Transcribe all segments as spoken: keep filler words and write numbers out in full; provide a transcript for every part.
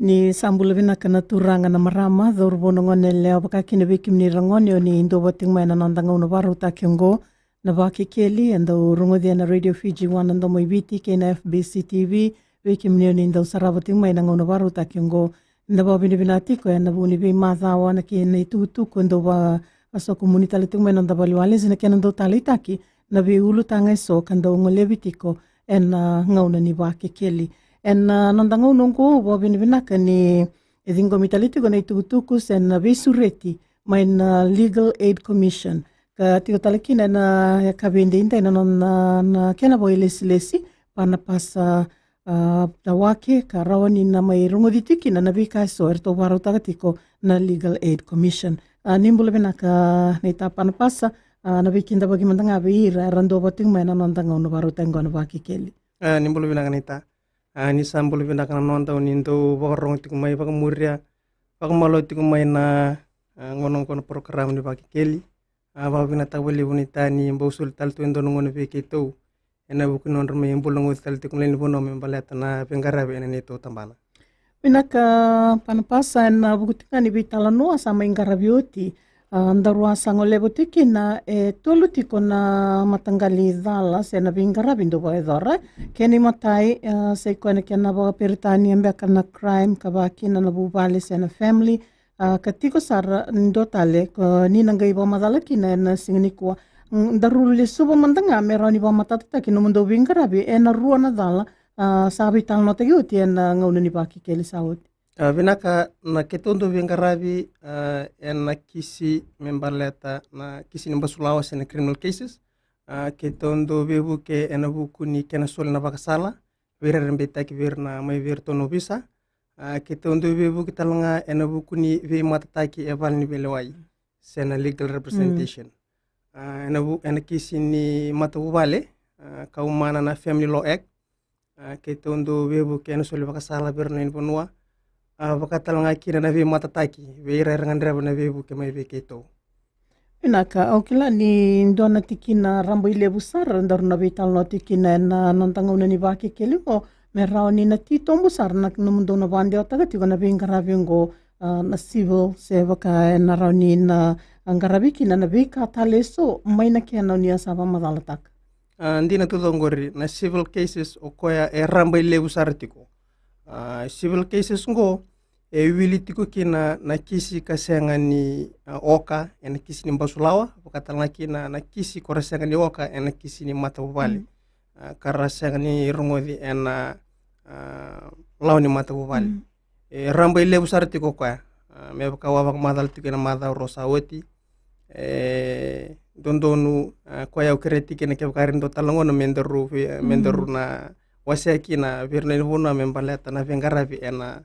Ni sa bula vinaka na turaga, na marama, cauravou, na gone yalewa, vaka kina vei kemuni ragone o ni dau vakatikina mai na noda gauna vakarautaki oqo na Vakekeli, e dau rogoci ena Radio Fiji One na Domo i Viti kei na F B C T V. Vei kemuni o ni dau sarava tiko mai na gauna vakarautaki oqo, eda vakavinavinaka tiko ena vuku ni veimacawa na kei na itukutuku e dau vakasokumuni tale tiko mai na noda valeniwalesi na kena dau taleitaki na veiulutaga eso ka dau golevi tiko ena gauna ni Vakekeli. Ena noda gauna oqo, vakavinavinaka ni e ciqomi tale tiko na itukutuku se na veisureti mai na Legal Aid Commission, ka tiko tale kina ena yakavi edaidai na nona, na kena vakailesilesi, Panapasa, a, Tawake, ka rawa ni na mai rogoci tiko kina na veika eso eratou vakarautaka tiko na Legal Aid Commission. A, ni bula vinaka, naita Panapasa, a, na veikidavaki mada ga vei ira era dau vakatikina mai na noda gauna vakarautaki oqo na Vakekeli. A, ni bula vinaka, naita. A, ni sa bula vinaka na noda, o ni dau vakarogo tiko mai vakamuria, vakamalua tiko mai na, a, gauna oqo na porokaramu ni Vakekeli. A, vakavinavinaka vakalevu, naita, ni bau soli tale tu e dua na gauna vei keitou ena vuku ni nodra mai bula goci tale tiko na lewe ni vanua me baleta na veiqaravi ena neitou tabana. Vinaka Panapasa, ena vuku tiko ga ni veitalanoa sa mai qaravi oti. A, daru a sa goleva tiko kina e tolu tiko na mataqali cala se na veiqaravi dau vakayacora. Kena imatai, a, sa i koya na kena vakaperitania beka na crime, ka vaka kina na vuvale se na family. A, ka tiko sara ni dua tale ko ni na qai vakamacala kina ena siga nikua. Mm, daru lesuva mada ga me rawa ni vakamatatataki nomudou veiqaravi ena rua na cala, a, sa veitalanoataki oti ena gauna ni Vakekeli sa oti. A, vinaka, na keitou dau veiqaravi, a, ena kisi me baleta na kisi ni basulawa se na criminal cases. A, keitou dau veivuke ena vuku ni kena soli na vakasala, veirairabeitaki vei ira na, mai vei iratou na ovisa. A, keitou dau veivuke tale ga ena vuku ni veimatataki e vale ni veilewai se na legal representation. A, ena vu-, ena kisi ni matavuvale, a, ka umana na Family Law Act. A, keitou dau veivuke ena soli vakasala vei ira na lewe ni vanua. A, vaka tale ga kina na veimatataki vei ira era gadreva na veivuke mai vei keitou. Vinaka, au kila ni dua na tikina rabailevu sara daru na veitalanoa tiko kina ena noda gauna ni Vakekeli oqo, me rawa ni na titobu sara na nomudou na vakadewataka tiko na veiqaravi oqo, a, na civil, se vaka ena rawa ni na qaravi kina na veika tale eso mai na kena o ni a sa vakamacalataka. A, dina tu oqori, na civil cases o koya e rabailevu sara tiko. A, civil cases oqo e wili tiko kina na kisi ka sega ni, a, oka ena kisi ni basulawa, vaka tale ga kina na kisi ko ra sega ni oka ena kisi ni matavuvale. Mm. A, ka ra sega ni rogoci ena, a, lawa ni matavuvale. Mm. E rabailevu sara tiko o koya. A, me vaka au a vakamacala tiko ena macawa rua sa oti. E dodonu, a, koya au kerea tiko kina kevaka era dau talanoa me daru vei-, me daru na wasea kina vei ira na lewe ni vanua me baleta na veiqaravi ena,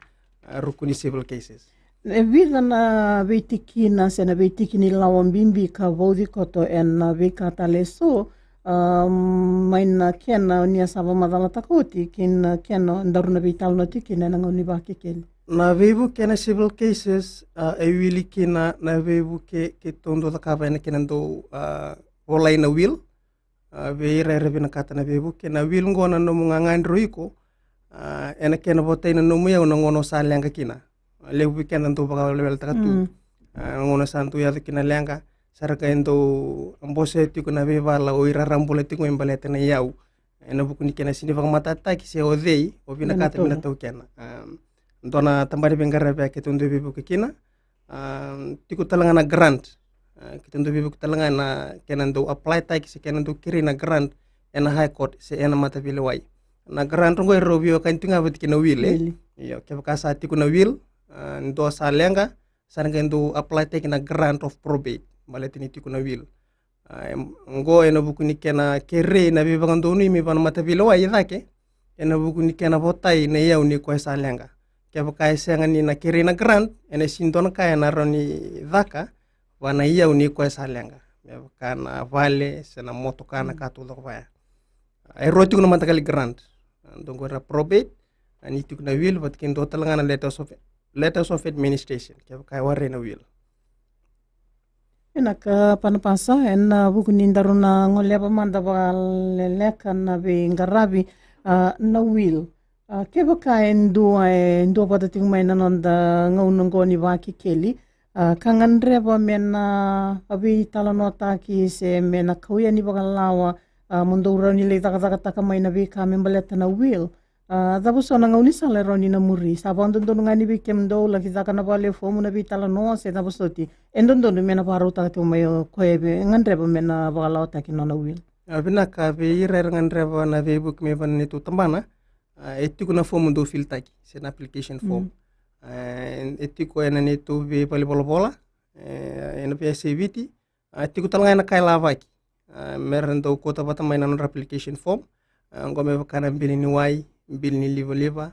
a, ruku ni civil cases. E vica na veitikina se na veitiki ni lawa bibi ka vauci koto ena veika tale eso, a, mai na kena o ni a sa vakamacalataka oti ki na kena daru na veitalanoa tiko kina ena gauna ni Vakekeli. Na veivuke ena civil cases, a, e wili kina na veivuke keitou dau cakava ena kena dau, a, volai na will. A, vei ira era vinakata na veivuke, na will oqo na nomu gagadre o iko, a, ena kena votai na nomu iyau na gauna o sa leqa kina. A, levu vei keda dau vakaweleweletaka tu. Mm. A, na gauna sa dau yaco kina leqa, sa ra qai dau bosea tiko na veivala o ira ra bula tiko mai baleta na iyau. Ena vuku ni kena sega ni vakamatatataki se o cei o vinakata me na taukena. A, dua na tabana ni veiqaravi keitou dau veivuke kina. A, tiko tale ga na grant. A, keitou dau veivuke tale ga na kena dau apply taki se kena dau kerei na grant ena High Court se ena mataveilewai. Na grant oqo e rau veiwekani tiko ga vata kei na will, e? Will. Io, kevaka sa tiko na will, a, dua sa leqa, sa na qai dau apply taki na grant of probate. Baleta ni tiko na will. A, em, oqo ena vuku ni kena kerei na veivakadonui mai vua na mataveilewai e cake, ena vuku ni kena votai na iyau ni koya sa leqa. Kevaka e sega ni na kerei na grant, ena sega ni dua na ka ena rawa ni caka vua na iyau ni koya sa leqa. Me vaka na vale, se na motoka, na ka taucoko vaya. A, e rua tiko na mataqali grant. A, dua qori na probate, a, ni tiko na will, vata kei dua tale ga na letters of, letters of administration, kevaka e warai na will. Vinaka Panapasa, ena vuku ni daru na goleva mada vakaleleka na veiqaravi, a, na will. A, kevaka e dua e dua vata tiko mai na noda gauna oqo ni Vakekeli, a, ka gadreva me na veitalanoataki se me na kau yani vakalawa, a, mo dou rawa ni lai cakacakataka mai na veika me baleta na will. A, cava so na gaunisala e rawa ni na muri? Sa vakadodonu ga ni vei kemudou laki caka na vale fomu na veitalanoa se cava soti? E dodonu me na vakarautaka tiko mai o koya e gadreva me na vakalawataki na nona will. A, vinaka, vei ira era gadreva na veivuke mai vei na neitou tabana, a, e tiko na fomu dou filitaki se na application form. Mm. A, e tiko ena neitou veivalevolavola, e, ena veiyasai Viti. A, tiko tale ga ena ka e lavaki, a, me ra dau kauta vata mai na nodra application form. A, oqo me vaka na bili ni wai, bili ni livaliva,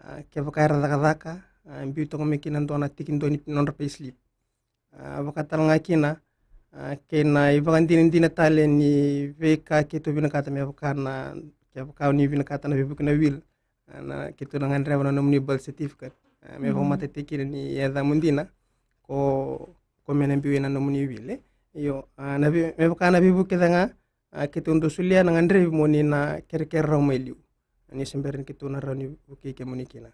a, kevaka era cakacaka, a, biu toka mai kina dua na tikidua ni nodra payslip. A, vaka tale ga kina, a, kei na ivakadinadina tale ni veika keitou vinakata me vaka na, kevaka ni vinakata na veivuke na will, a, na keitou na gadreva na nomuni birth certificate, a, me vakamatatataki kina ni yacamu dina ko, ko me na biu ena nomuni will, e. Io, a, na vei, me vaka na veivuke ca ga, a, keitou dau solia na gadrevi mo ni na kerekere rawa mai liu ni se bera ni keitou na rawa ni vukei kemuni kina.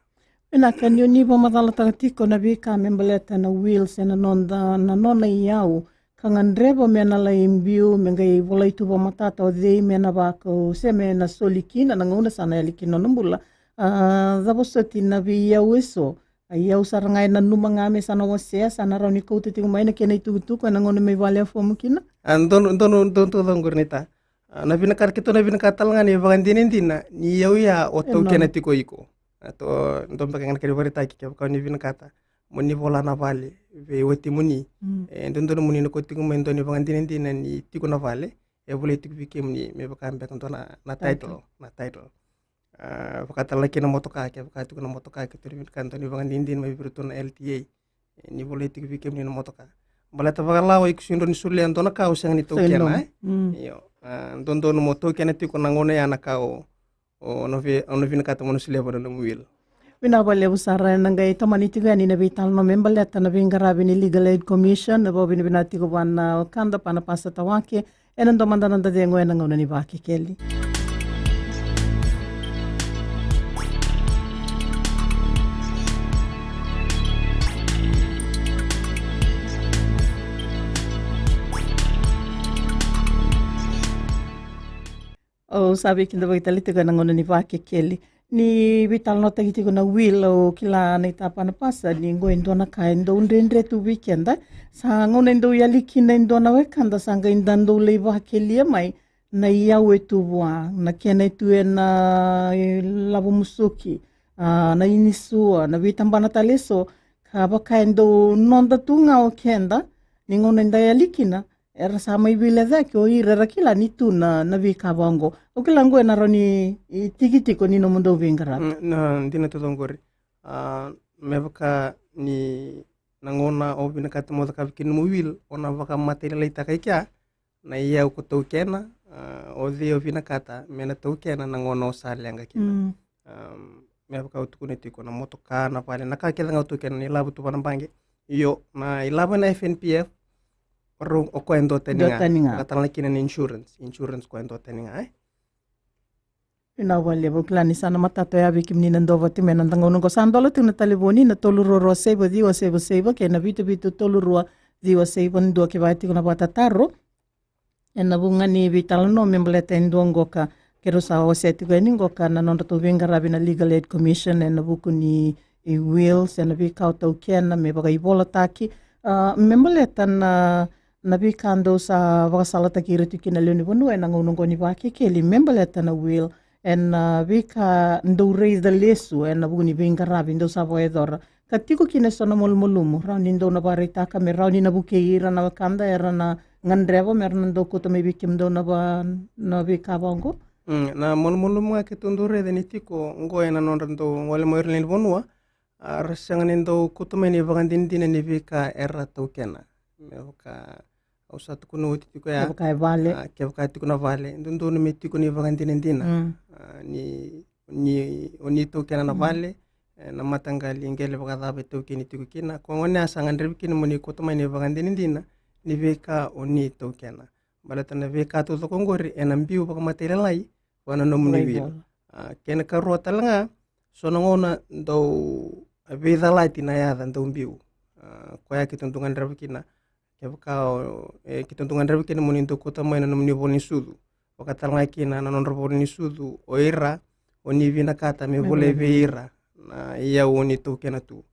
Vinaka, ni o ni vakamacalataka tiko na veika me baleta na will se na noda, na nona iyau, ka gadreva me na lai biu, me qai volai tu vakamatata o cei me na vakau se me na soli kina na gauna sa na yali kina nona bula. A, cava soti na veiyau eso? A, iyau sara ga e nanuma ga me sa na wasea, sa na rawa ni kauta tiko mai na kena itukutuku ena gauna me vale a fomu kina. A, donu, donu, donu tu cau qori, Naita. A, na vinakata, keitou na vinakata tale ga ni vakadinadina ni iyau ya o taukena tiko iko. A, to, dua beka ga na kena ivakaraitaki, kevaka ni vinakata mo ni vola na vale vei watimuni, mm, e dodonu mo ni na kauta tiko mai dua na ivakadinadina ni tiko na vale, e volai tiko vei kemuni me vaka beka dua na, na title, na title. A, vaka tale ga kina na motoka, kevaka tiko na motoka, keitou na vinakata dua na ivakadinadina mai vei iratou na L T A, e, ni volai tiko vei kemuni na motoka. Baleta vakalawa iko sega ni dau ni solia dua na ka o sega ni taukena, e? Mm. Io. A, dodonu mo taukena tiko na gauna ya na ka o, o na vi, o na vinakata mo na solia vua na nomu will. Vinaka vakalevu sara. Ena qai tomani tiko yani na veitalanoa me baleta na veiqaravi ni Legal Aid Commission, na vakavinavinaka tiko vua na wekada Panapasa Tawake, ena dua mada na noda cegu ena gauna ni Vakekeli. Au sa veikidavaki tale tiko ena gauna ni Vakekeli. Ni veitalanoataki tiko na will, au kila, Naita Panapasa, ni qo e dua na ka e dau dredre tu vei keda. Sa gauna e dau yali kina e dua na wekada, sa qai da dau lai vakelia mai na iyau e tu vua, na kena e tu ena, e, lavo musuki, a, na inisua, na veitabana tale eso, ka vaka e dau noda tu ga o keda, ni gauna eda yali kina, era sa mai veilecayaki o ira era kila ni tu na, na veika vaqo. Au kila qo ena rawa ni, e, tiki tiko ni nomudou veiqaravi. Mm, na dina tu qori. A, me vaka ni na gauna o vinakata mo cakava kina nomu will, o na vakamatailalai taka i kea na iyau ko taukena, a, o cei o vinakata me na taukena na gauna o sa leqa kina. Mm. Am, me vaka au tukuna tiko, na motoka, na vale, na ka kece ga o taukena, na ilavo tu vua na baqe. Io, na ilavo ena F N P F, o rau, o koya e duatani ga. Duatani ga. Vaka tale ga kina na insurance, insurance koya e duatani ga, e? Vinaka vakalevu. Au kila ni sa na matata ya vei kemuni na duavata mai ena noda gauna oqo. Sa dola tu na talevoni na tolu rua rua saiva ciwa saiva saiva kei na vitu vitu tolu rua ciwa saiva dua kevaka e tiko na vakatataro ena vuku ga ni veitalanoa me baleta e dua qoka. Keirau sa wasea tiko yani qoka na nodratou veiqaravi na Legal Aid Commission ena vuku ni, e, will se na veika o taukena me vakaivolataki. A, me baleta na, na veika dou sa vakasalataki ira tiko kina na lewe ni vanua ena gauna oqo ni Vakekeli me baleta na will, ena, a, veika dou raica lesu ena vuku ni veiqaravi dou sa vakayacora. Ka tiko kina eso na malumalumu, rawa ni dou na vakaraitaka me rawa ni na vukei ira na wekada era na gadreva me ra na dau kauta mai vei kemudou na va, na veika vaqo? Mm, na malumalumu ga keitou dau raica ni tiko oqo ena nodra dau gole mai o ira na lewe ni vanua, a, ra sega ni dau kauta mai na ivakadinadina ni veika era taukena. Me vaka au sa tukuna oti tiko ya. Kevaka e vale. A, kevaka e tiko na vale, dodonu me tiko na ivakadinadina. Mm. A, ni ni, o ni taukena na, mm, vale, e, na mataqali qele vakacava e taukeni tiko kina. Koya gona ya sa gadrevi kina mo ni kauta mai na ivakadinadina ni veika o ni taukena. Baleta na veika taucoko oqori ena biu vakamatailalai vua na nomuni will. Will. A, kena karua tale ga, So na gauna dau veicalati na yaca dau biu. A, koya keitou dau gadreva kina. Kevaka o, e, keitou dau gadreva kina mo ni dau kauta mai na nomuni vola ni sucu. Vaka tale ga kina na nodra vola ni sucu o ira o ni vinakata me volai vei ira na iyau o ni taukena tu.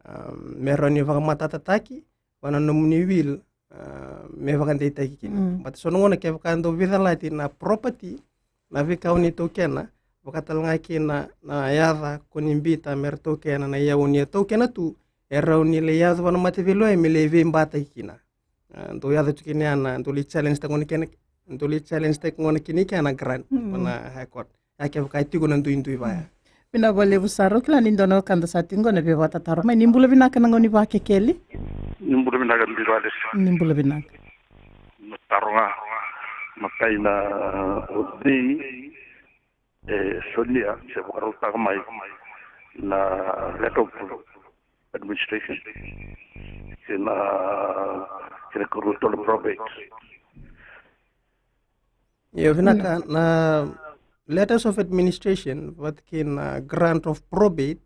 A, me rawa ni vakamatatataki vua na nomuni will, a, me vakadeitaki kina. But so na gauna kevaka dau veicalati na property, na veika o ni taukena, vaka tale ga kina na yaca ko ni bita me ra taukena na iyau o ni a taukena tu, e rawa ni lai yaco vua na mataveilewai me lai veibataki kina. A, dau yaco tiko kina ya na, dau lai challenge taki gona kina, dau lai challenge taki gona kina kea na grant vua na High Court. Ya kevaka e tiko na duidui vaya. Vinaka vakalevu sara, au kila ni dua na wekada sa tiko qo na via vakatataro mai. Ni bula vinaka na gauna ni Vakekeli. Ni bula vinaka Bivalesi. Ni bula vinaka. Na taro ga, matai na, o cei e solia se vakarautaka mai na letter of administration kei na, kei na karua tolu probate. Io, vinaka. Na letters of administration vata kei na grant of probate,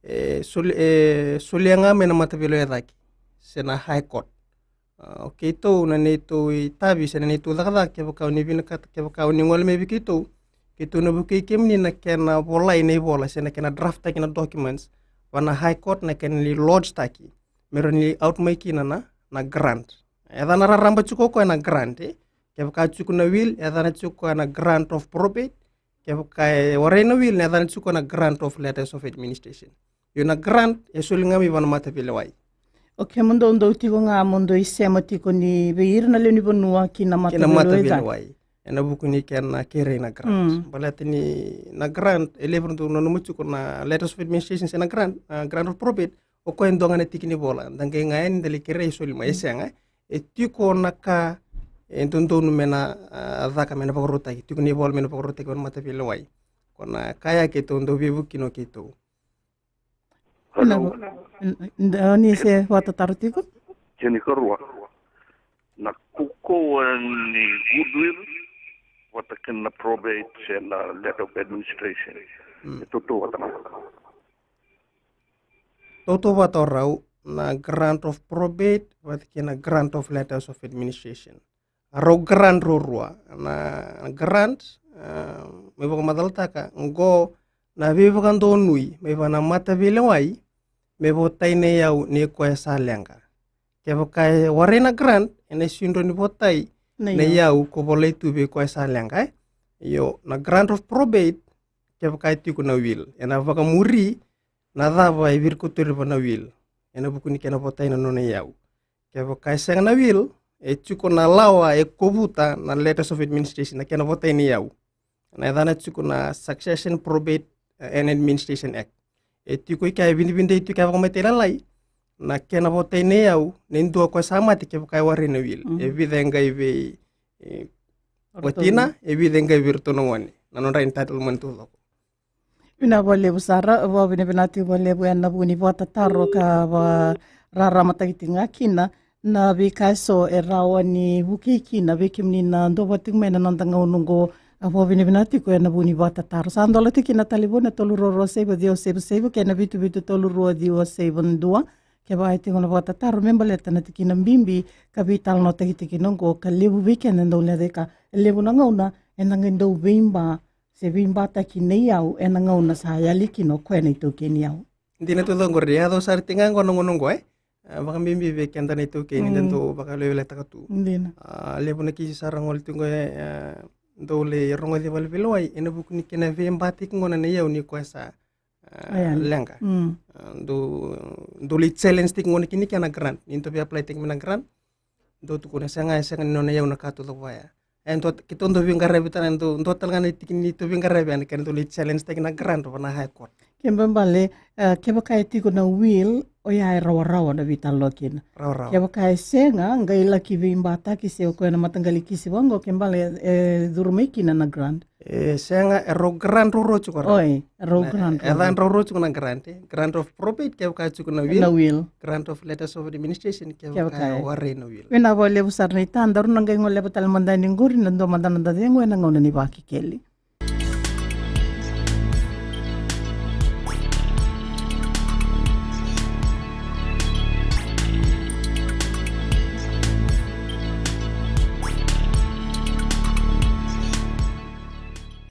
e soli, e solia ga mai na mataveilewai e cake se na High Court. A, o keitou na neitou itavi se na neitou cakacaka, kevaka o ni vinakata, kevaka o ni gole mai vei keitou, keitou na vukei kemuni na kena volai na ivola se na kena draft taki na documents vua na High Court, na kena ni lodge taki me rawa ni out mai kina na, na grant. E yacana raraba tiko o koya na grant, e. Kevaka tiko na will, e yacana tiko o koya na grant of probate. Kevaka e warai na will, na yacana tiko o koya na grant of letters of administration. Io, na grant e soli ga mai vua na mataveilewai. Okay, mo dou, dou tiko ga mo dou isema tiko ni vei ira na lewe ni vanua ki na mataveilewai. Ena vuku ni kena kerei na grant. Baleta ni na grant e levu na dou nanuma tiko na letters of administration se na grant, a, grant of probate. O koya e dua ga na tiki ni vola da qai ga yani da lai kerei soli mai, e sega. E tiko na ka e dodonu me na, a, caka me na vakarautaki, tiko ni vola me na vakarautaki vua na mataveilewai. Ko na ka ya keitou dau veivuke kina o keitou. Hello. Na, n-, n-, ni se vakatataro tiko. Kena ikarua, na kaukauwa ni goodwill vata kei na probate se na letter of administration. E tautauvata tiko na, tautauvata tiko na grant of probate vata kei na grant of letters of administration. A rau grant ruarua. Na grant, a, me vakamacalataka, qo na veivakadonui mai vua na mataveilewai me votai na iyau nei koya sa leqa. Kevaka e warai na grant, ena sega ni votai na iyau ko volai tu vei koya sa leqa, e. Io, na grant of probate, kevaka e tiko na will, ena vakamuri na cava e virikotori vua na will ena vuku ni kena votai na nona iyau. Kevaka e sega na will, e tiko na lawa e kovuta na letters of administration na kena votai na iyau. Na yacana tiko na Succession, Probate, eh, and Administration Act. E tiko i kea, e vidavidai tiko i kea vakamatailalai na kena votai na iyau nei dua ko sa mate kevaka e warai na will. E vica e qai vei, e, watina, e vica e qai vei iratou na gone. Na nodra entitlement taucoko. Vinaka vakalevu sara, vakavinavinaka tiko vakalevu ena vuku ni vakatataro ka vakararamataki tiko ga kina na veika eso e rawa ni vukei kina vei kemuni na duavata tiko mai ena noda gauna oqo. A, vakavinavinaka tiko ena vuku ni vakatataro. Sa dola tiko kina na talevoni na tolu rua rua saiva ciwa saiva saiva kei na vitu vitu tolu rua ciwa saiva dua. Kevaka e tiko na vakatataro me baleta na tikina bibi ka veitalanoataki tiko kina oqo, ka levu vei keda e dau lecaika. E levu na gauna eda qai dau veiba se veibataki na iyau ena gauna sa yali kina o koya na itaukei ni iyau. Dina tu ga oqori, e yaco sara tiko ga oqo na gauna oqo, e? A, vakabibi vei keda na itaukei ni da dau vakaleweletaka tu. Dina. A, levu na kisi sa ra gole tu oqo, e, a, dau lai rogoci valeveilewai ena vuku ni kena veibataki gona na iyau nei koya sa, a, leqa. A, dau, dau lai challenge tiko gona kina kena grant. Ni dau vei apply tiko mai na grant, dau tukuna sega, e sega ni nona iyau na ka taucoko vaya. E dua, keitou dau veiqaravi tale, dau, dua tale ga na tiki ni tou veiqaravi ena kena dau lai challenge taki na grant vua na High Court. Kena ibalebale, e, kevaka e tiko na will, oya e rawarawa na veitalanoa kina. Rawarawa. Kevaka e sega, qai laki veibataki se o koya na mataqali kisi vaqo, kena ibalebale e curu mai kina na grant. E sega, e rau grant ruarua tiko rau. Oi, e rau grant ruarua. E rau grant tiko na grant, e. Grant of probate, kevaka tiko na will. Na will. Grant of letters of administration, kevaka e warai na will. Vinaka vakalevu sara na ita, daru na qai goleva tale mada yani qori na dua mada na noda cegu ena gauna ni Vakekeli.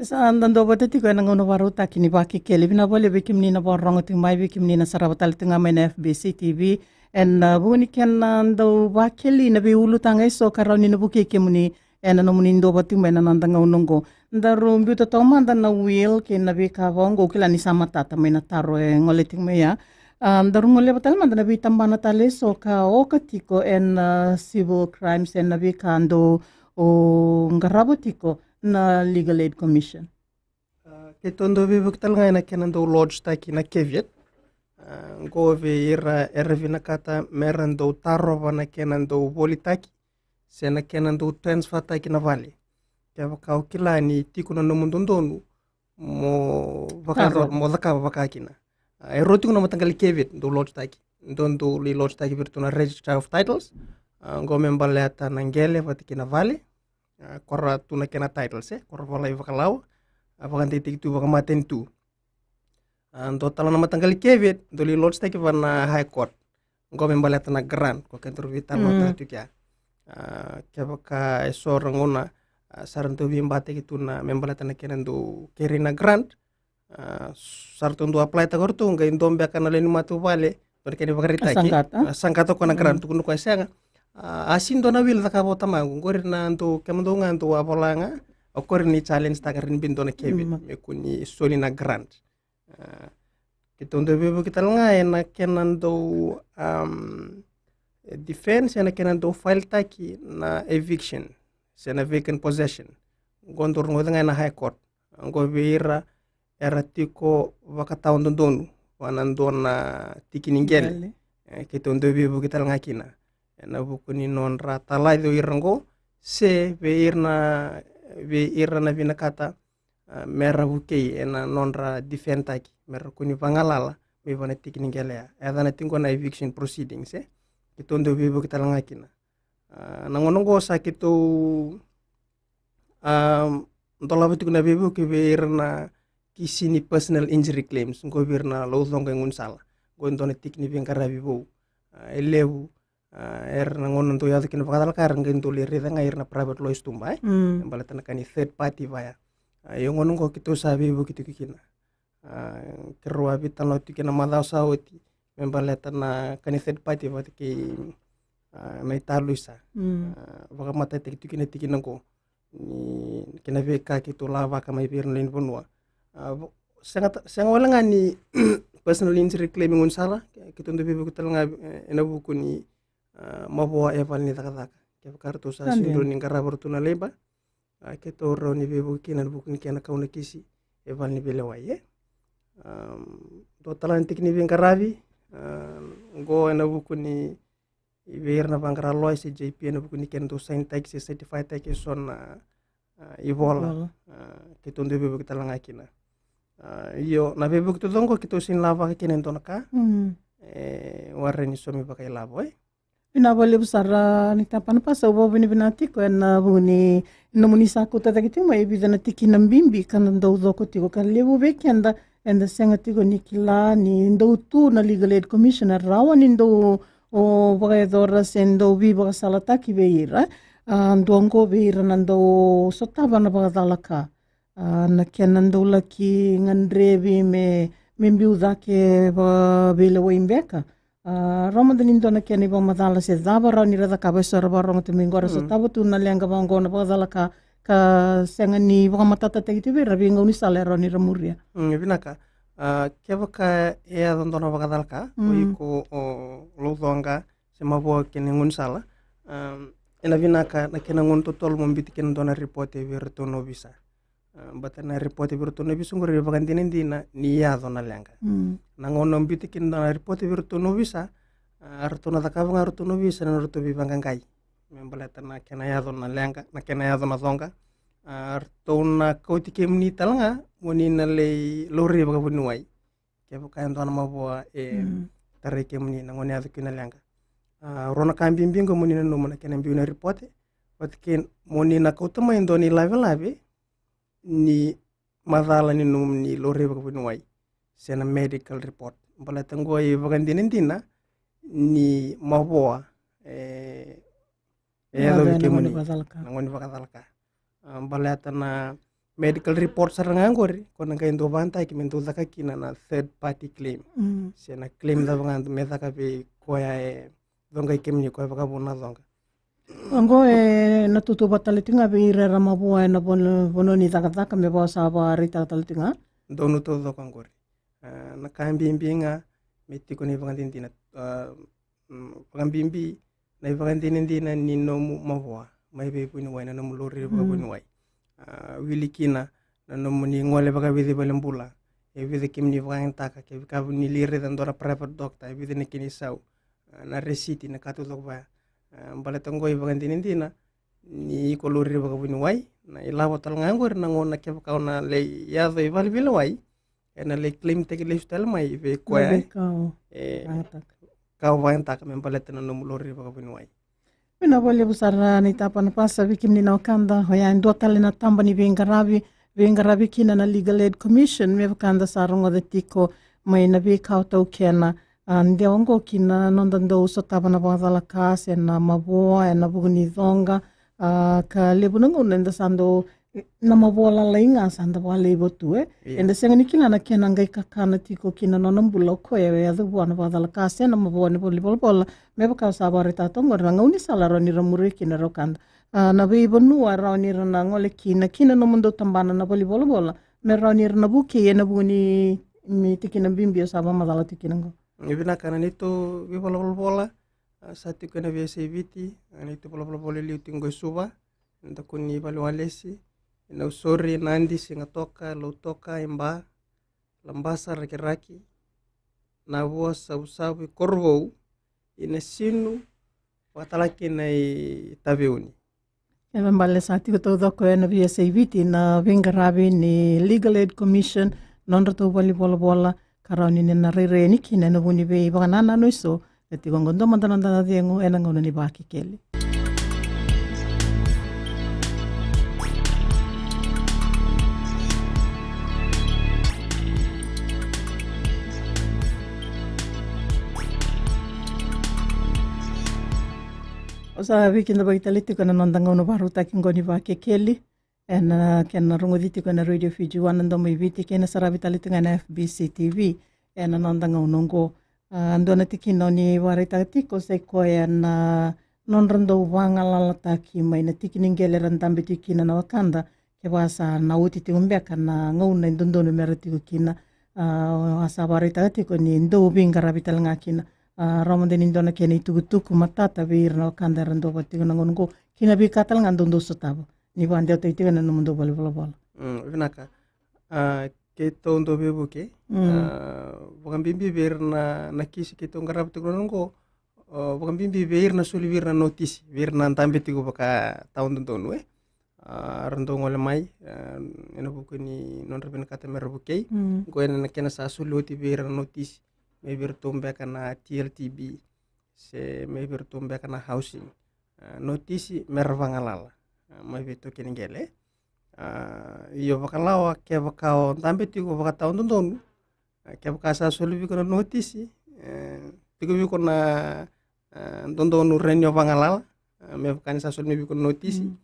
Sa da dua vata tiko ena gauna vakarautaki ni Vakekeli. Vinaka vakalevu vei kemuni na vakarorogo tiko mai, vei kemuni na sarava tale tiko ga mai na F B C T V. Ena vuku ni kena dau vakeli na veiulutaga eso ka rawa ni na vukei kemuni ena nomuni dua vata tiko mai na noda gauna oqo. Daru biuta taumada na will kei na veika vaka oqo, au kila ni sa matata mai na taro e gole tiko mai ya. A, daru goleva tale mada na veitabana tale eso ka oka tiko ena, a, civil crimes, ena veika dau qarava tiko na Legal Aid Commission. A, keitou dau veivuke tale ga ena kena dau lodge taki na caveat. A, qo vei ira era vinakata mera dau tarova na kena dau volitaki se na kena dau transfer taki na vale. Kevaka o kila ni tiko na nomu dodonu mo vaka, mo cakava vaka kina. A, e rua tiko na mataqali caveat dau lodge taki. Dau, dau lai lodge taki vei iratou na Registrar of Titles. A, qo me baleta na qele vata kei na vale. A, ko ra tu na kena titles, e, ko ra volai vakalawa, a, vakadeitaki tu vakamatanitu. A, dua tale na mataqali caveat dau lai lodge taki vua na High Court. Qo me baleta na grant, ko kedaru veitalanoataka tiko ya. A, kevaka eso ra gauna, a, sa ra dau veibataki tu na me baleta na kena dau keri na grant. A, sa ratou dau apply taka o ratou, qai dua beka na lewe ni matavuvale, dua na kena ivakaraitaki. A, saqata. A, saqata o koya na grant, tukuna o koya sega. A, a sega ni dua na will cakava o tamaqu, qori na dau, kemudou ga dau a vola ga, o qori ni challenge taka, rawa ni bini dua na caveat, me kua ni soli na grant. A, keitou dau veivuke tale ga ena kena dau, am, defense, ena kena dau file taki na eviction, se na vacant possession. Qo dau rogoca ga ena High Court. Qo vei ira era tiko vakatawadodonu vua na dua na tiki ni qele. Qele. E, keitou dau veivuke tale ga kina ena vuku ni nodra talaci o ira qo, se vei ira na, vei ira na vinakata, a, mera vukei ena nodra defend taki, mera kua ni vagalala mai vua na tiki ni qele ya. E yacana tiko qo na eviction proceedings, e. Keitou dau veivuke tale ga kina. A, na gauna oqo sa keitou, a, dolava tiko na veivuke vei ira na kisi ni personal injury claims, qo vei ira na laucoqa e gaunisala. Qo e dua na tiki ni veiqaravi vou. A, e levu, a, era na gauna dau yaco kina vakacalaka, era qai dau lai raica ga ira na private lawyers tu ba, e? Mm. E baleta na ka ni third party vaya. A, io gauna oqo keitou sa veivuke tiko kina. A, keirau a veitalanoa tiko kina na macawa sa oti me baleta na ka ni third party vata kei, a, na italuisa. Mm. A, vakamatatataki tiko kina tikina oqo ni kena veika keitou lavaka mai vei ira na lewe ni vanua. A, vo-, sega ta-, sega wale ga ni personal injury claim e gaunisala, ke-, keitou dau veivuke tale ga, e, ena vuku ni, a, mavoa e vale ni cakacaka. Kevaka ratou sa sega ni rawa ni qarava ratou na labour, a, keitou rawa ni veivuke kina ena vuku ni kena kau na kisi e vale ni veilewai, e. Am, dua tale na tiki ni veiqaravi, a, qo ena vuku ni, i vei ira na vaqara loya se J P ena vuku ni kena dau sign taki se certify taki eso na, a, ivola. Ivola. A, keitou dau veivuke tale ga kina. A, io, na veivuke taucoko qo keitou sega ni lavaka kina e dua na ka. Mm. E warai ni saumi vakailavo, e. Vinaka vakalevu sara ni tapanapasa, au vakavinavinaka tiko ena vuku ni nomuni sa kauta cake tiko mai e vica na tikina bibi ka na dau coko tiko, ka levu vei keda eda sega tiko ni kila ni dau tu na Legal Aid Commission, rawa ni dau, o, vakayacora se dau veivakasalataki vei ira. A, dua oqo vei ira na dau sotava na vakacalaka. A, na kena dau laki gadrevi me, me biu cake vakaveilewai beka. A, rawa mada ni dua na kena ivakamacala se cava rawa ni ra cakava, eso era vakarorogo tiko mai qo, ra sotava tu na leqa vaka oqo, na vakacalaka, ka sega ni vakamatatataki tu vei ira, vei gaunisala e rawa ni ra muria. Mm, vinaka. A, kevaka e yaco dua na vakacalaka, o iko o laucoqa se mavoa kei na gaunisala, a, ena vinaka na kena gauna totolo mo biuta kina dua na ripote vei iratou na ovisa. A, baleta na ripote vei iratou na ovisa qori e vakadinadina ni yaco na leqa. Mm. Na gauna o biuta kina na ripote vei iratou na ovisa, a, ratou na cakava ga ratou na ovisa na nodratou veivaqaqai me baleta na kena yaco na leqa, na kena yaco na coqa. A, ratou na kauti kemuni tale ga mo ni na lai laurai vakavuniwai kevaka e dua na mavoa e tarai kemuni na gauna e yaco kina na leqa. A, rua na ka bibi qo mo ni nanuma na kena biu na ripote, vata kei mo ni na kauta mai e dua na ilavelave ni macala ni nomuni laurai vakavuniwai se na medical report. Baleta qo e vakadinadina ni mavoa e, e yaco vei kemuni na gauna ni vakacalaka. A, baleta na, medical report sara ga qori, ko na qai dau vagataki me dau caka kina na third party claim. Mm. Se na claim cava ga me caka vei koya e coqai kemuni, koya vakavuna coqa. Oqo e na tutuva tale tiko ga vei ira era mavoa ena vanua ni cakacaka me vaka sa vakaraitaka tale tiko ga. Donu taucoko oqori. A, na ka bibi ga me tiko na ivakadinadina, a, mm, vakabibi na ivakadinadina ni nomu mavoa mai vei vuniwai, na nomu lori vakavuniwai. A, wili kina na nomuni gole vakavica i valenibula, e vica kemuni vakayagataka, kevaka ni lai raica dua na private doctor, e vica na kena isau, a, na resiti, na ka taucoko vaya. A, baleta oqo ivakadinadina ni iko lori vakavuniwai, na ilavo tale ga oqori na gauna kevaka o na lai yaco i valeveilewai, ena lai claim taki lesu tale mai vei koya e ka o vakayagataka me baleta na nomu lori vakavuniwai. Vinaka vakalevu sara na itapa na pasa vei kemuni na wekada. Oya e dua tale na taba ni veiqaravi, veiqaravi kina na Legal Aid Commission me vaka da sa rogoca tiko mai na veika o taukena. A, dewa oqo kina noda dau sotava na vakacalaka se na mavoa ena vuku ni coqa. A, ka levu na gauna eda sa dau na mavoa lalai ga sa da vakalaiva tu, e. Eda sega ni kila na kena qai kakana tiko kina nona bula o koya e yaco vua na vakacalaka se na mavoa ni valenivolavola. Me vaka sa vakaraitaka toka oqori na gaunisala rawa ni ra muria kina ra wekada. A, na veivanua rawa ni ra na gole kina, kina nomudou tabana na valenivolavola me rawa ni ra na vukei ena vuku ni tikina bibi o sa vakamacala tiko kina oqo. E vinaka na neitou veivalenivolavola, a, sa tiko ena veiyasai Viti, a, neitou valenivolavola e liu tiko oqo e Suva, ena daku ni valeniwalesi, e Nausori, Nadi, Sigatoka, Lautoka, Ba, Labasa, Rakiraki, Navua, Savusavu, Korovou, Nasinu, vaka tale kina i Taveuni. E me bale sa tiko taucoko ena veiyasai Viti na veiqaravi ni Legal Aid Commission, nodratou valenivolavola, ka rawa ni na rairai yani kina ena vuku ni veivakanananu eso. E tiko oqo dua mada na noda cegu ena gauna ni Vakekeli. O sa veikidavaki tale tiko ena noda gauna vakarautaki oqo ni Vakekeli. Ena kena rogoci tiko ena Radio Fiji One na Domo i Viti kei na saravi tale tiko ena F B C T V. Ena noda gauna oqo, a, dua na tikina o ni vakaraitaka tiko sa i koya na nodra dau vagalalataki mai na tiki ni qele era dabe tiko kina na wekada, kevaka sa na oti tiko beka na gauna e dodonu me ra tiko kina. A, sa vakaraitaka tiko ni dau veiqaravi tale ga kina. A, rawa mada ni dua na kena itukutuku matata vei ira na wekada era dau vata tiko na gauna oqo kei na veika tale ga dau dau sotava. Ni vakadewataki tiko na nomudou valenivolavola. Mm, vinaka. A, keitou dau veivuke. Mm. A, vakabibi vei ira na, na kisi keitou qarava tiko na oqo. A, vakabibi vei ira na soli vei ira na notisi vei ira na dabe tiko vakatawadodonu, e. A, ra dau gole mai, a, ena vuku ni nodra vinakata me ra vukei. Mm. Oqo ena kena sa soli oti vei ira na notisi mai vei iratou beka na T L T B se mai vei iratou beka na housing. A, notisi me ra vagalala, a, mai vei taukei ni qele. A, io vakalawa kevaka o dabe tiko vakatawadodonu. A, kevaka sa soli vei iko na notisi, e, tiko vei iko na, a, dodonu rawa ni o vagalala, a, me vaka ni sa soli mai vei iko na notisi. Mm.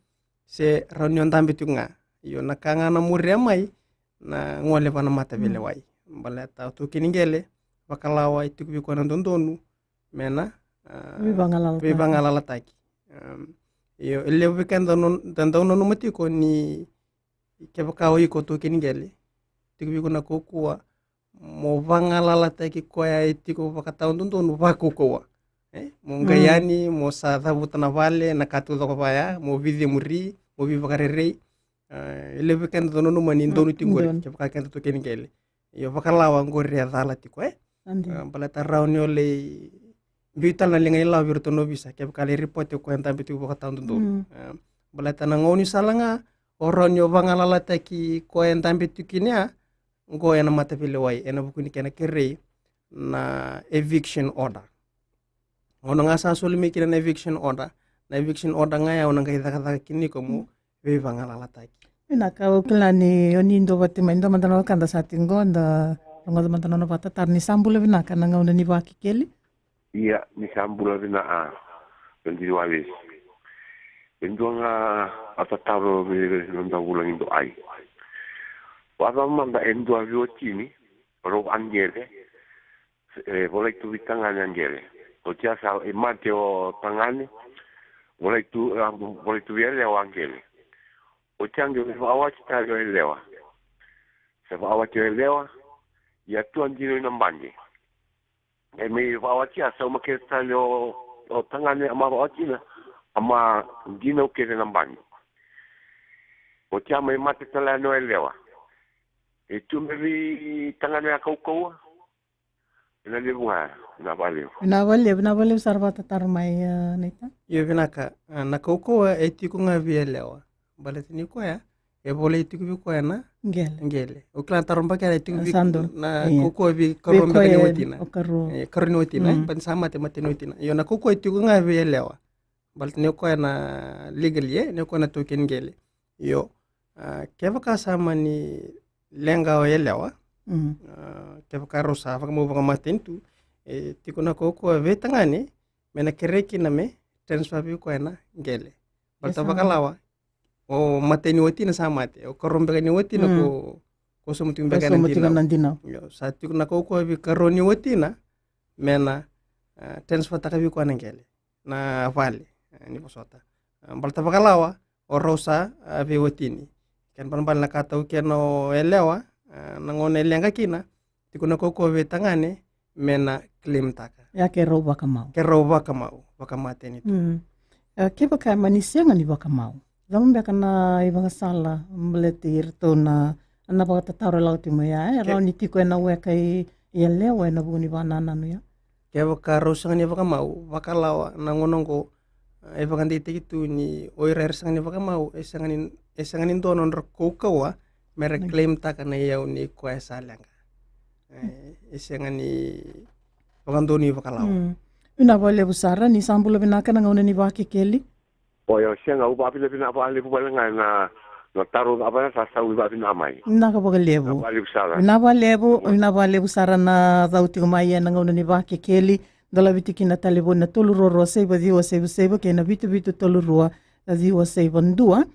Se rawa ni o dabe tiko ga. Io na ka ga na muria mai na gole vaka na mataveilewai. Mm. Baleta o taukei ni qele vakalawa e tiko vei iko na dodonu me na, a, veivagalalataki. Veivagalalataki. Am, io, e levu vei keda da dau nanuma tiko ni kevaka o iko taukei ni qele, tiko vei iko na kaukauwa mo vagalalataki koya e tiko vakatawadodonu vakaukauwa. E, mo qai yani, mo sa cavuta na vale, na ka taucoko vaya, mo veicemuri, mo veivakarerei. A, e levu vei keda da nanuma ni donu tiko qori, kevaka keda taukei ni qele. Io vakalawa qori e cala tiko, e. A, baleta rawa ni o lai biu tale na liga ni lawa vei iratou na ovisa kevaka lai ripote o koya e dabe tiko vakatawadodonu. Mm. A, baleta na gaunisala ga o rawa ni o vagalalataki koya e dabe tiko kina ya, oqo ena mataveilewai ena vuku ni kena kerei na eviction order. Gauna ga sa soli mai kina na eviction order, na eviction order ga ya o na qai cakacaka kina iko mo veivagalalataki. Vinaka, au kila ni o ni dua vata mai, dua mada na wekada sa tiko qo, da rogoca mada na nona vakatataro. Ni sa bula vinaka na gauna ni Vakekeli. Ia, ni sa bula vinaka, a, na diri wale. E dua ga a tataro vei noda vulagi do ai. Vakacava mada e dua veiwatini, rau a qele, e volai tu vei tagane a qele. Oti ya sa e mate o tagane, volai tu, a, volai tu vei yalewa a qele. Oti ya qai vakawati tale o yalewa. Sa vakawati o yalewa, ia tu a dina ina baqe. E mai vakawati ya, sauma kece tale o, o tagane a ma vakawati na, a ma dina au kece na baqe. Oti ya mai mate tale yani o yalewa. E tu me vei tagane a kaukauwa. Ena levu ga, ena vakalevu. Ena vakalevu, ena vakalevu sara vakatataro mai, e, Naita. Io, vinaka, a, na kaukauwa e tiko ga vei yalewa. Baleta ni koya e volai tiko vei koya na qele. Qele. O kila na taro beka ya e tiko vei, sa dua na, io, kaukauwa vei karua beka ni watina. O karua. E, karua ni watina, e, mm, baleta ni sa mate, mate ni watina. Io, na kaukauwa e tiko ga vei yalewa. Baleta ni o koya na legally, e, ni o koya na taukei ni qele. Io, a, kevaka sa mani leqa o yalewa, mm, a, kevaka rau sa vakamau vakamatanitu, e tiko na kaukauwa vei tagane me na kerei kina me transfer vei koya na qele. Baleta vakalawa, o matai ni watina sa mate, o karua beka ni watina, mm, ko, ko sauma tiko beka na dinau. Io, sa tiko na kaukauwa vei karua ni watina me na, a, transfer taka vei koya na qele, na vale, e, ni vosota. A, baleta vakalawa o rau sa, a, veiwatini. Kena balebale na ka taukena o yalewa, a, na gauna e leqa kina, tiko na kaukauwa vei tagane me na claim taka. Ia ke rau vakamau. Ke rau vakamau, vakamatanitu. Mm. E, kevaka e mani sega ni vakamau, cava beka na ivakasala baleti iratou na, na vakatataro e lako tiko mai ya, e, ke- rawa ni tiko ena weka i yalewa ena vuku ni vakanananu ya? Kevaka rau sega ni vakamau, vakalawa na gauna oqo, e vakadeitaki tu ni o ira era sega ni vakamau, e sega ni, e sega ni dua na nodra kaukauwa me ra claim taka na iyau ni koya sa leqa. E, e sega ni vakadonui vakalawa. Mm. Vinaka vakalevu sara, ni sa bula vinaka na gauna ni Vakekeli. O, io, sega, au vakavinavinaka vakalevu wale ga na, na taro, a, vaka sa sau ni vakavinavinaka mai. Vinaka vakalevu. Vinaka vakalevu sara. Vinaka vakalevu, vinaka vakalevu sara na cau tiko mai ena gauna ni Vakekeli. Dolavi tiko kina na talevoni na tolu rua rua saiva ciwa saiva saiva kei na vitu vitu tolu rua ciwa saiva dua.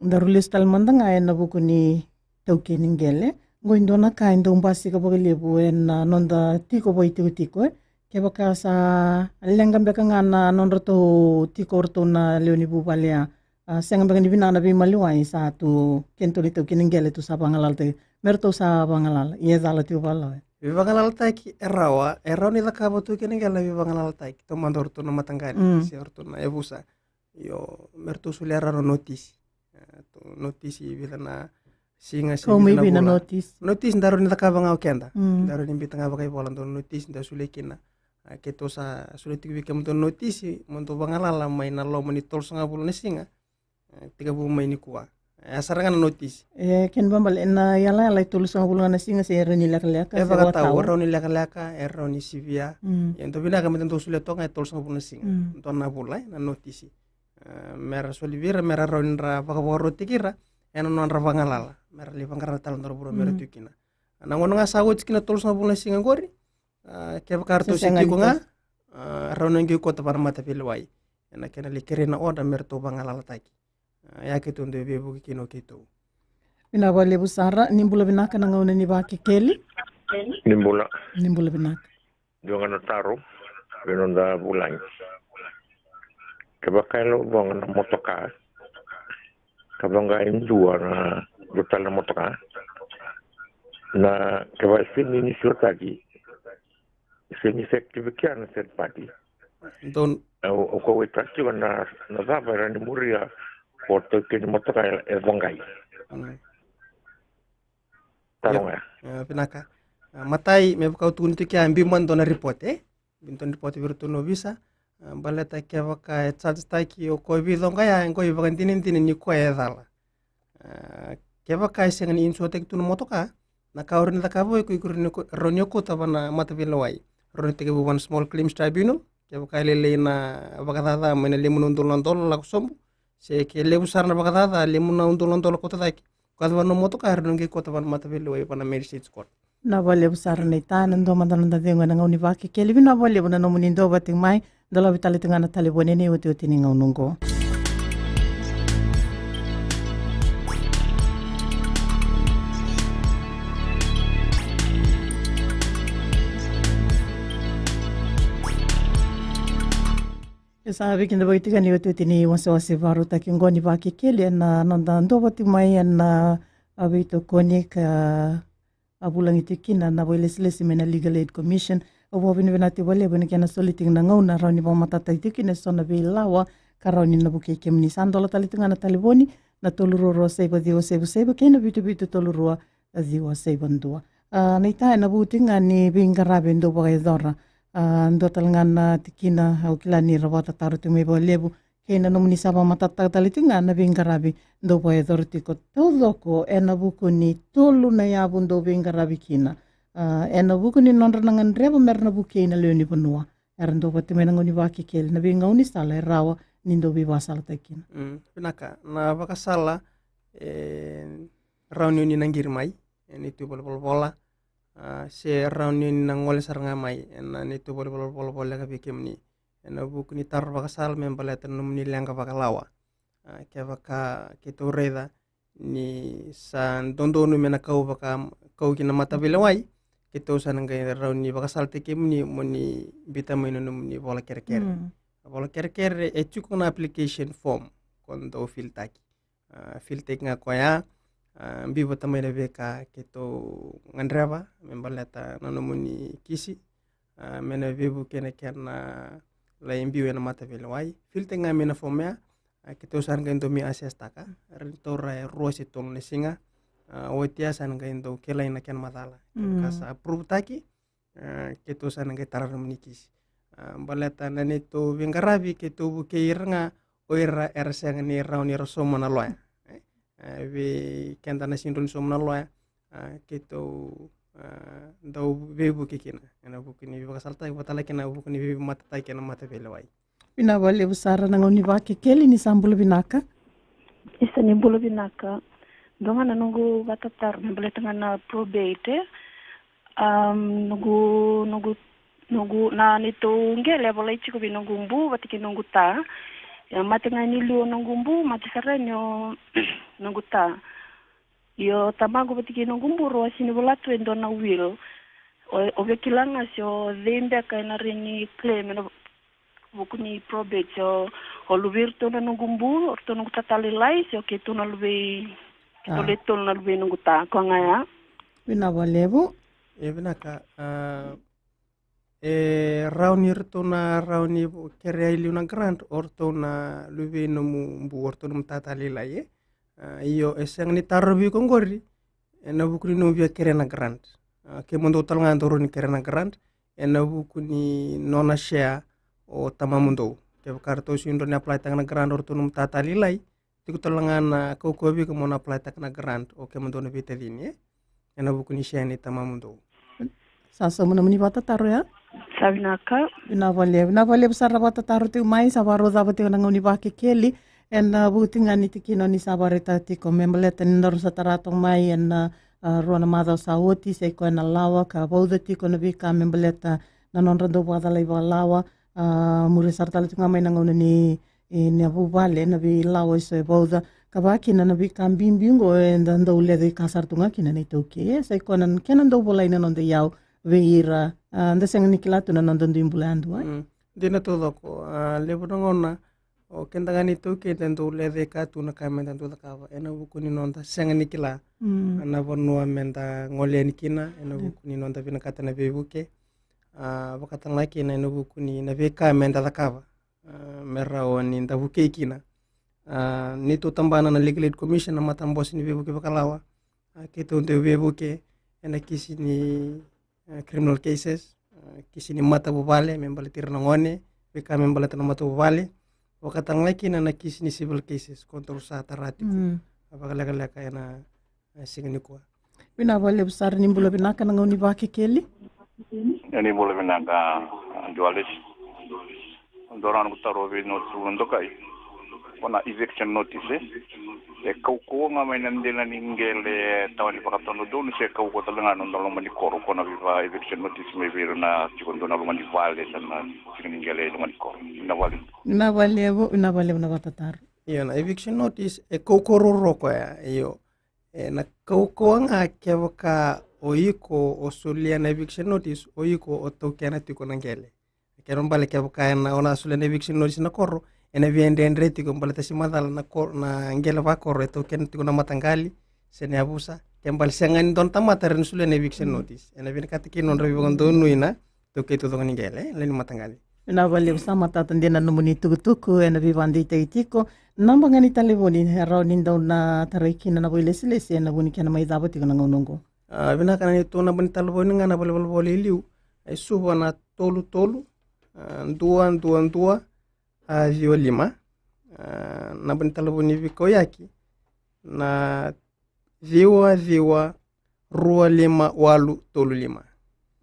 Daru lesu tale mada ga ena vuku ni taukei ni qele. Qo e dua na ka e dau basika vakalevu ena noda tiko vakaitikotiko, e. Kevaka sa leqa beka ga na nodratou tiko o ratou na lewe ni vuvale ya, a, sega beka ni vinaka na veimaliwai sa tu, kedatou na itaukei ni qele tu sa vagalalataki, me ratou sa vagalala, ia e cala tiko vakalawa. Veivagalalataki e rawa, e rawa ni cakava tu kei na qele na veivagalalataki, taumada o ratou na mataqali, mm, se o ratou na yavusa. Io, me ratou solia rawa na notisi. E, tu notisi vica na siga se vica na bula. Notisi. Notisi daru ni cakava ga o keda. Mm. Daru ni bita ga vakaivola dua na notisi, daru solia kina. A, keitou sa solia tiko vei kemudou na notisi, mo dou vagalala mai na loma ni tolusagavulu na siga. E, tekivu mai nikua. E, a sara ga na notisi. E, kena ibalebale, na yalayala e tolusagavulu ga na siga se e rawa ni lekaleka, e se vakatau, vakatau. E rawa ni lekaleka, e rawa ni sivia. Mm. E dau vinaka me dau solia toka ga e tolusagavulu na siga. Mm. Dua na vula, e, na notisi. E, me ra soli vei ira, me ra rawa ni ra vakavakarautaki ira ena nodra vagalala, me ra lai vaqara tale na nodra vanua me ra, mm, tu kina. Na gauna ga sa oti kina tolusagavulu na siga qori, a, kevaka ratou se tiko ga, a, rawa ni qai kauta vua na mataveilewai ena kena lai kerei na order me ratou vagalalataki. A, ia keitou dau veivuke kina o keitou. Vinaka vakalevu sara, ni bula vinaka na gauna ni Vakekeli. Ni bula. Ni bula vinaka. Dua ga na taro vei noda vulagi. Kevaka e lauvoqa na motoka, ka vaqo e dua na, dua tale na motoka, na kevaka e sega ni insuretaki, e sega ni effective kina na third party. Don. Au, au kauwaitaka tiko na, na cava e rawa ni muria o taukei ni motoka e, e voqai. Mm. Taro ga. Io, e, vinaka. A, matai, me vaka au tukuna tiko ya, biu mada dua na report, e? Biu dua na report vei iratou na ovisa. A, baleta kevaka e charge taki o koya e veicoqa ya, e qo e vakadinadina ni koya e cala. A, kevaka e sega ni insuretaki tu na motoka, na ka o rawa ni cakava o iko, iko rawa ni ko, rawa ni o kauta vua na mataveilewai. Rawa ni tekivu vua na Small Claims Tribunal, kevaka e lailai na vakacaca mai na lima na udolu na dola lako sobu, se ke levu sara na vakacaca, lima na udolu na dola kauta cake. Kauta vua na motoka, e rawa ni qai kauta vua na mataveilewai vua na Magistrates Court. Vinaka vakalevu sara Naita, na dua mada na noda cegu ena gauna ni Vakekeli. Vinaka vakalevu na nomuni duavata tiko mai, dolavi tale tiko ga na talevoni ena iotioti ni gauna oqo. E sa vei keda vakatikani otioti ni wasewase vakarautaki oqo ni Vakekeli, ena noda dua vata mai ena a veitokoni ka a vulagi tiko kina na vakailesilesi mai na Legal Aid Commission. Au vakavinavinaka tiko vakalevu ena kena soli tiko na gauna rawa ni vakamatatataki tiko kina eso na veilawa ka rawa ni na vukei kemuni. Sa dola tale tiko ga na talevoni na tolu rua rua saiva ciwa saiva saiva kei na vitu vitu tolu rua ciwa saiva dua. A, naita, ena vuku tiko ga ni veiqaravi e dau vakayacora. A, dua tale ga na tikina au kila ni ra vakatataro tiko mai vakalevu, kei na nomuni sa vakamatatataka tale tiko ga na veiqaravi dau vakayacora tiko taucoko ena vuku ni tolu na yavu dau veiqaravi kina. A, ena vuku ni nodra na gadreva mera na vukei na lewe ni vanua, era dau vata mai na gauna ni Vakekeli, na veigaunisala e rawa ni dau veivakasalataki kina. Mm, vinaka. Na vakasala e rawa ni o ni na qiri mai ena neitou valenivolavola, a, se rawa ni o ni na gole sara ga mai ena neitou valenivolavola voleka vei kemuni. Ena vuku ni taro vakasala me baleta na nomuni leqa vakalawa. A, kevaka keitou raica ni sa dodonu me na kau vaka, kau ki na mataveilewai, keitou sa na qai rawa ni vakasalataki kemuni mo ni biuta mai na nomuni vola kerekere. Mm. A vola kerekere e tiko na application form ko dou filtaki. A, filtaki ga koya, a, biu vata mai na veika keitou gadreva me baleta na nomuni kisi, a, me na veivuke na kena lai biu ena mataveilewai. Filtaki ga mai na form ya, a, keitou sa na qai dau mai assess taka, ra ni taura e rua se tolu na siga, a, oti ya sa na qai dau kilai na kena macala. Kevaka sa approve taki, a, keitou sa na qai tara na nomuni kisi. A, baleta na neitou veiqaravi keitou vukei ira ga o ira era sega ni rawa ni ra sauma na loya. E, a, vei keda na sega ni rawa ni sauma na loya, a, keitou, a, dau veivuke kina ena vuku ni veivakasalataki vata tale kei na vuku ni veimatatataki ena mataveilewai. Vinaka vakalevu sara na gauna ni Vakekeli, ni sa bula vinaka. Isa, ni bula vinaka. Dua ga na noqu vakatataro me baleta ga na probate. Am, noqu, noqu, noqu, na neitou qele e volai tiko vei noqu bu vata kei noqu ta. E mate ga ni liu o noqu bu, mate sara yani o noqu ta. Io, tamaqu vata kei noqu bu rau a sega ni vola tu e dua na will. O, o via kila ga se o cei beka ena rawa ni claim ena vuku ni probate, se o, o luvei iratou na noqu bu, o ratou noqu tata lailai, se o keitou na luvei, keitou le tolu na luvei noqu ta, koya ga ya. Vinaka vakalevu. E vinaka, a, e rawa ni ratou na rawa ni kerea e liu na grant o ratou na luvei nomu bu, o ratou nomu tata lailai, e. A, io, e sega ni taro vei iko oqori ena vuku ni nomu via kerea na grant. A, kemudou tale ga dou rawa ni kerea na grant ena vuku ni nona share o tamamudou. Kevaka ratou sega ni rawa ni apply taka na grant o ratou nomu tata lailai, tiko tale ga na kaukauwa vei iko mo na apply taka na grant o kemudou na veitacini, e, ena vuku ni share ni tamamudou. Sa sauma na nomuni vakatataro ya? Sa vinaka. Vinaka vakalevu, vinaka vakalevu sara na vakatataro tiko mai. Sa vakarau cava tiko na gauna ni Vakekeli ena vuku tiko ga ni tikina o ni sa vakaraitaka tiko me baleta ni nodra sa tara toka mai ena, a, rua na macawa sa oti, sa i koya na lawa ka vauca tiko na veika me baleta na nodra dau vakacalai vakalawa. A, muria sara tale tiko ga mai na gauna ni, e, na vuvale, na veilawa eso e vauca, ka vaka kina na veika bibi oqo eda dau lecaika sara tu ga kina na iTaukei, e, sa i koya na kena dau volai na noda iyau vei ira, a, da sega ni kila tu na noda dui bula yadua, e. Mm. Dina taucoko, a, levu na gauna o keda ga na iTaukei da dau lecaika tu na ka meda dau cakava ena vuku ni noda sega ni kila, mm, na vanua meda gole yani kina, ena vuku ni noda vinakata na veivuke, a, vakatale ga kina ena vuku ni na veika meda cakava, a, me rawa ni da vukei kina. A, neitou tabana na Legal Aid Commission, na matabose ni veivuke vakalawa, a, keitou dau veivuke ena kisi ni, a, criminal cases, a, kisi ni matavuvale me baleti ira na gone, veika me baleta na matavuvale, vakatale ga kina na kisi ni civil cases ko dou sa tara tiko. Mm. A, vakalekaleka ena, e, siga nikua. Vinaka vakalevu sara, ni bula vinaka, na gauna ni Vakekeli. E, ni bula vinaka, a, Joalis. Dua na noqu taro vei noqu dokai. Ko na eviction notice, e? E kaukauwa ga mai na dela ni qele e tawa ni vakadodonu se kaukauwa tale ga na noda loma ni koro ko na veiva eviction notice mai vei ira na tiko dua na loma ni vale se na tiko ni qele e loma ni koro? Vinaka vakalevu. Vinaka vakalevu, vinaka vakalevu na vakatataro. Io, na eviction notice e kaukauwa ruarua koya, io. E na kaukauwa ga kevaka o iko o solia na eviction notice, o iko o taukena tiko na qele. Kena bale kevaka ena o na solia na eviction notice na koro, ena via dredre tiko baleta se macala na koro, na qele vakoro e taukena tiko na mataqali se na yavusa. Ke bale sega ni dua na tamata era na solia na eviction notice, ena vinakata kina nodra veivakadonui na taukei taucoko ni qele, e, lewe ni mataqali. Vinaka vakalevu, sa matata dina na nomuni tukutuku ena veivakadeitaki tiko. Naba ga ni talevoni e rawa ni dau na tarai kina na vakailesilesi ena vuku ni kena mai cava tiko na gauna oqo? A, vinaka, na neitou naba ni talevoni ga na valenivolavola e liu, e Suva na tolu tolu, a, dua dua dua, a, ciwa lima. A, naba ni talevoni veikauyaki na ciwa ciwa rua lima walu tolu lima.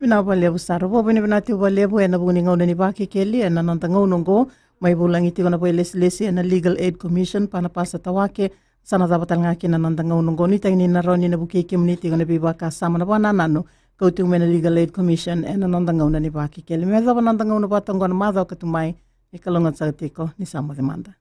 Vinaka vakalevu sara. Vakavinavinaka tiko vakalevu ena vuku ni gauna ni Vakekeli ena noda gauna oqo. Mai vulagi tiko na vakailesilesi ena Legal Aid Commission, Panapasa Tawake. Sa na cava tale ga kina na noda gauna oqo. Nuitaki ni na rawa ni na vukei kemuni tiko ena veivakasama, na vakanananu, kau tiko mai na Legal Aid Commission ena noda gauna ni Vakekeli. Me yacova na noda gauna vata oqo na macawa ka tu mai. Ni kalougata saka tiko, ni sa moce mada.